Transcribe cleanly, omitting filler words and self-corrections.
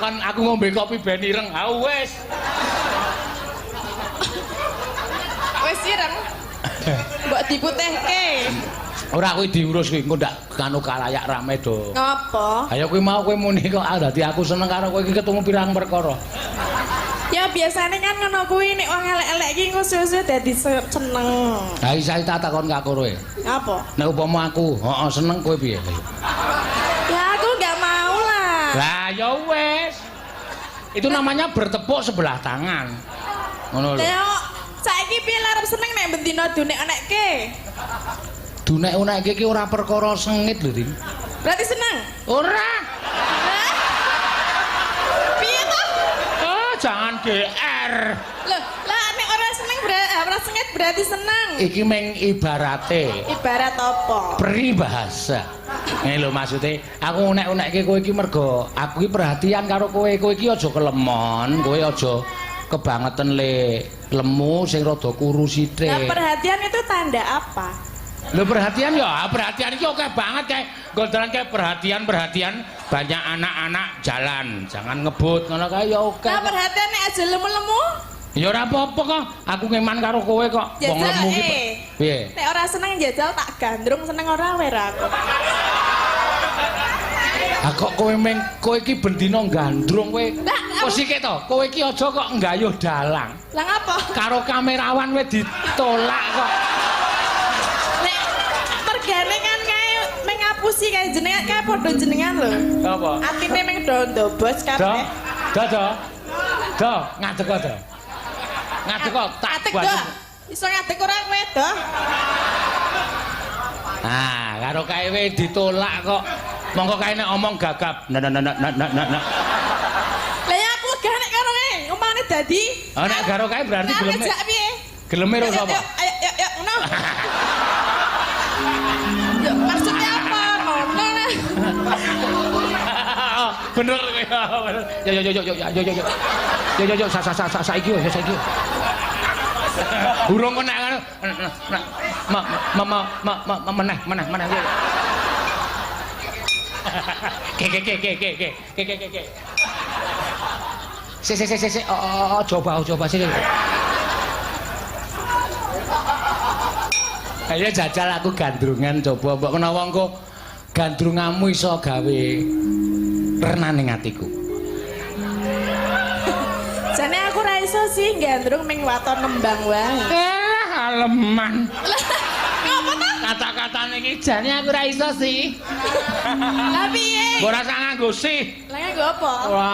Kon aku ngombe kopi ben ireng. Ah wis. Wis ireng. Mbok diputihke. Ora kuwi diurus kuwi engko ndak kanu kalayak rame do. Ngopo? Ayo kuwi mau kowe muni kok ah dadi aku seneng karo kowe iki ketemu pirang perkara. Ya biasane kan ngono kuwi nek wong elek-elek iki engko suwe-suwe dadi seneng. Ha iki saya tak takon karo kowe. Apa? Nek upama aku, heeh seneng kowe piye? Ya aku nggak mau lah. Lah ya wis. Itu namanya bertepuk sebelah tangan. Ngono lho. Lah saiki piye arep seneng nek bendina dunek-unekke? Dunek-unekke iki ora perkara sengit lho, Din. Berarti seneng? Ora. Lah. Piye toh? Oh, jangan GR. Loh, lah nek ora seneng berarti ora sengit berarti seneng. Iki meng ibarate. Ibarat apa? Peribahasa. Ngene lho maksude, aku unek-unekke kowe iki mergo aku iki perhatian karo kowe. Kowe iki aja kelemon, kowe aja kebangetan le lemu sing rada kuru sithik. Nah, perhatian itu tanda apa? Lho perhatian ya, perhatian iki akeh banget kae. Gondolan kae perhatian-perhatian banyak anak-anak jalan, jangan ngebut ngono kae ya oke. Nah, perhatian nek aja lemu-lemu. Ya ora apa-apa kok, aku ngeman karo kowe kok. Wong Jajal, lemu iki. Piye? Nek ora seneng jajal tak gandrung seneng ora wera aku. Ah kok kowe meng kowe iki bendina gandrung kowe. Lah, Kok sikik to? Kowe iki aja kok nggayuh dalang. Lah ngapa? Karo kamerawan kowe ditolak kok. Nek mergane kan kae meng ngapusi kae jenengan kae padha jenengan lho. Apa? Atine meng do ndobos Do. kabeh. Do do. Do, ngadeg kok do. Ngadeg kok tak Ngadeg buat. do. Iso ngadeg ora kowe do? Ah, karo kae we ditolak kok. Mongko kae nek omong gagap. Nah nah nah nah nah nah nah. Lah ya aku gak nek karo kae, omane dadi. Oh nek karo kae berarti Lah, geleme. ngejak piye? Geleme ro sapa? Ayo ayo ayo ngono. Ya maksudnya apa? Ngono lah. Bener kowe. Bener. Yo yo yo yo yo yo yo yo. Yo yo yo sa sa sa sa saiki yo saiki. Urung kok nek ngono. Ma ma ma ma ma meneh meneh meneh. Ke ke ke ke ke ke ke ke ke ke. Se se se se se oh, coba coba sih. Ayo jajal aku gandrungan coba mbok menawa engko gandrunganmu iso gawe renane atiku. Jane aku ra iso sih gandrung ming waton nembang wae. Eh, aleman. Ngopo ta? Kata-katane iki jane aku ra iso sih. Lah piye? Mbok ora usah nganggo sih. Lah nganggo apa? Wah,